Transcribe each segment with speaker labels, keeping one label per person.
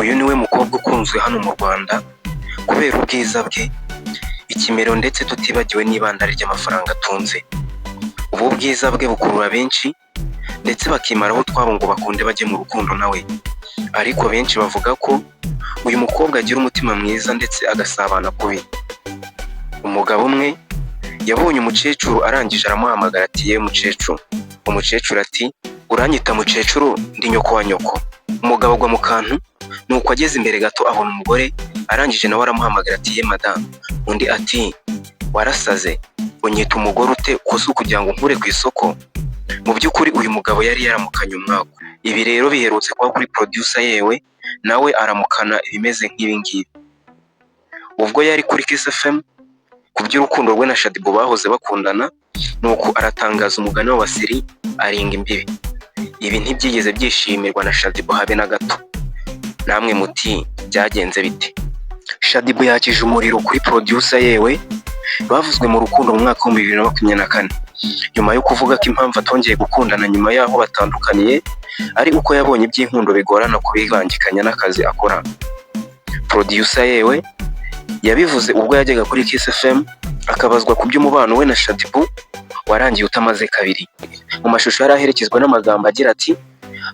Speaker 1: Uyu niwe mukobwa ukunzwe hano mu Rwanda kubera ubwiza bwe, ikimero, ndetse tutibagiwe n'ibandari ry'amafaranga atunze. Ubu bwiza bwe bukurura benshi, ndetse bakimaraho utwabo ngo bakunde bajye mu rukundo nawe. Ariko benshi bavuga ko uyu mukobwa agira umutima mwiza ndetse agasabana kubi. Umugabo umwe yabonye umukecuru, arangije aramuhamagara ati: "Yewe mukecuru." Umukecuru ati: "Uranyita mukecuru? Ndi nyoko wa nyoko." Umugabo agwa mu kantu. Nuko ageze imbere gato abona umugore, arangije nawe aramuhamagara ati: "Ye madamu." Undi ati: "Warasaze? Unyita umugore ute? Ko si ukugira ngo nkure ku isoko?" Mu by'ukuri uyu mugabo yari yaramukanye umwaku. Ibi rero biherutse kuba kuri Producer Yewe, nawe aramukana ibimeze nk'ibi ngibi ubwo yari kuri Kiss FM ku by'urukundo rwe na Shaddyboo bahoze bakundana. Nuko aratangaza umugani w'Abasiri, aringa imbibi. Ibi ntibyigeze byishimirwa na Shaddyboo habe na gato. Namwe muti byagenze bite? Shaddyboo yakije umuriro kuri Producer Yewe bavuzwe mu rukundo mu mwaka wa 2024, nyuma yo kuvuga ko impamvu atongeye gukundana nyuma y'aho batandukaniye ari uko yabonye iby'inkundo bigorana kubibangikanya n'akazi akora. Producer Yewe yabivuze ubwo yajyaga kuri Kiss FM akabazwa ku by'umubano we na Shaddyboo warangiye utamaze kabiri. Mu mashusho yari aherekezwa n'amagambo agira ati: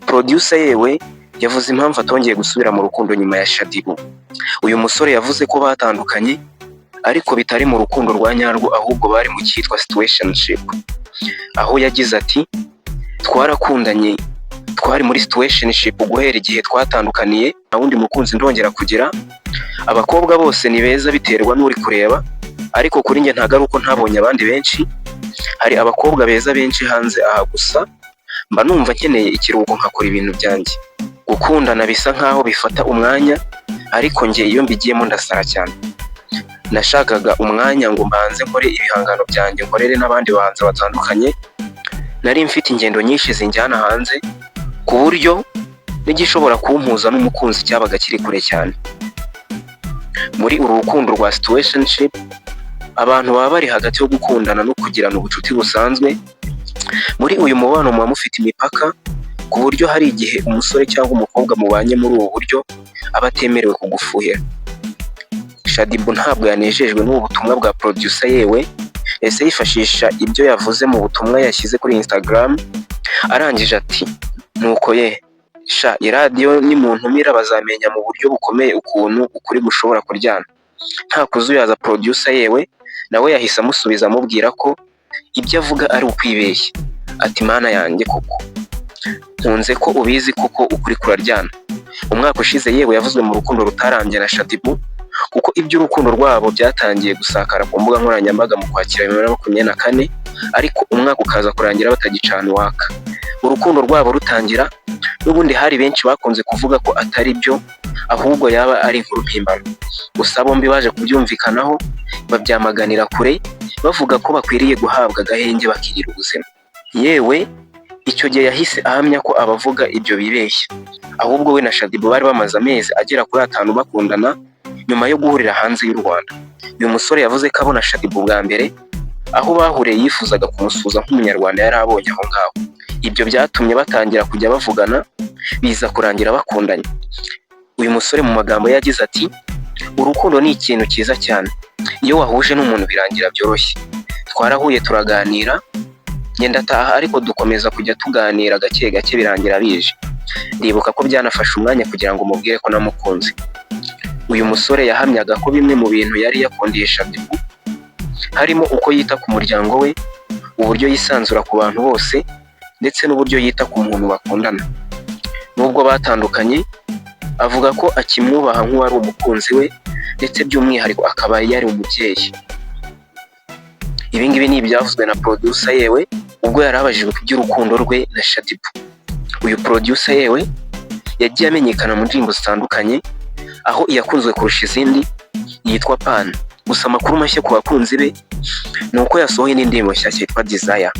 Speaker 1: "Producer Yewe yavuze impamvu atongeye gusubira mu rukundo nyuma ya Shaddyboo." Uyu musore yavuze ko batandukanye ariko bitari mu rukundo rwa nyarwo, ahubwo bari mu cyitwa situationship, aho yagize ati: "Twarakundanye, twari muri situationship. Guhera igihe twatandukaniye nta wundi mukunzi ndongera kugira. Abakobwa bose ni beza, biterwa n'uri kureba, ariko kuri njye ntabwo ari uko ntabonye abandi benshi. Hari abakobwa beza benshi hanze aha, gusa mba numva nkeneye ikiruhuko nkakora ibintu byanjye. Gukundana bisa nkaho bifata umwanya, ariko njye iyo mbigiyemo ndasara cyane. Nashakaga umwanya ngo mbanze nkore ibihangano byanjye, nkorere n'abandi bahanzi batandukanye. Nari mfite ingendo nyinshi zinjyana hanze, ku buryo n'igishobora kumpuza n'umukunzi cyabaga kiri kure cyane." Muri uru rukundo rwa situationship, abantu baba bari hagati yo gukundana no kugirana ubucuti busanzwe. Muri uyu mubano muba mufite imipaka, ku buryo hari igihe umusore cyangwa umukobwa mubanye muri ubu buryo aba atemerewe kugufuhira. Shaddyboo ntabwo yanejejwe n'ubu butumwa bwa Producer Yewe, yahise yifashisha ibyo yavuze mu butumwa yashyize kuri Instagram, arangije ati: "Nuko ye sha, iradiyo nimuntumira bazamenya mu buryo bukomeye ukuntu ukuri gushobora kuryana." Nta kuzuyaza, Producer Yewe nawe yahise amusubiza amubwira ko ibyo avuga ari ukwibeshya, ati: "Mana yanjye koko, nkunze ko ubizi kuko ukuri kuraryana." Umwaka ushize Yewe yavuzwe mu rukundo rutarambye na Shaddyboo, kuko iby'urukundo rwabo byatangiye gusakara ku mbuga nkoranyambaga mu Kwakira 2024, ariko umwaka ukaza kurangira batagicana uwaka. Urukundo rwabo rutangira n'ubundi hari benshi bakunze kuvuga ko atari byo, ahubwo yaba ari inkuru mpimbano. Gusa bombi baje kubyumvikanaho, babyamaganira kure, bavuga ko bakwiriye guhabwa agahenge bakirira ubuzima. Yewe icyo gihe yahise ahamya ko abavuga ibyo bibeshya, ahubwo we na Shaddyboo bari bamaze amezi agera kuri 5 bakundana nyuma yo guhurira hanze y'u Rwanda. Uyu musore yavuze ko abona Shaddyboo bwa mbere aho bahuriye yifuzaga kumusuhuza nk'Umunyarwanda yari abonye aho ngaho. Ibyo byatumye batangira kujya bavugana, biza kurangira bakundanye. Uyu musore mu magambo ye yagize ati: "Urukundo ni ikintu cyiza cyane, iyo wahuje n'umuntu birangira byoroshye. Twarahuye turaganira, ngenda ataha, ariko dukomeza kujya tuganira gake gake, birangira bije. Ndibuka ko byanafashe umwanya kugira ngo mubwire ko namukunze." Uyu musore yahamyaga ko bimwe mu bintu yari yakundiye Shaddyboo harimo uko yita ku muryango we, uburyo yisanzura ku bantu bose, ndetse n'uburyo yita ku muntu bakundana. Nubwo batandukanye, avuga ko akimwubaha nk'uwari umukunzi we, ndetse by'umwihariko akaba yari umubyeyi. Ibi ngibi ni ibyavuzwe na Producer Yewe ubwo yari abajijwe ku by'urukundo rwe na Shaddyboo. Uyu Producer Yewe yagiye amenyekana mu ndirimbo zitandukanye, aho iyakunzwe kurusha izindi yitwa Pan. Gusa amakuru mashya ku bakunzi be ni uko yasohoye n'indirimbo nshyashya yitwa Desire.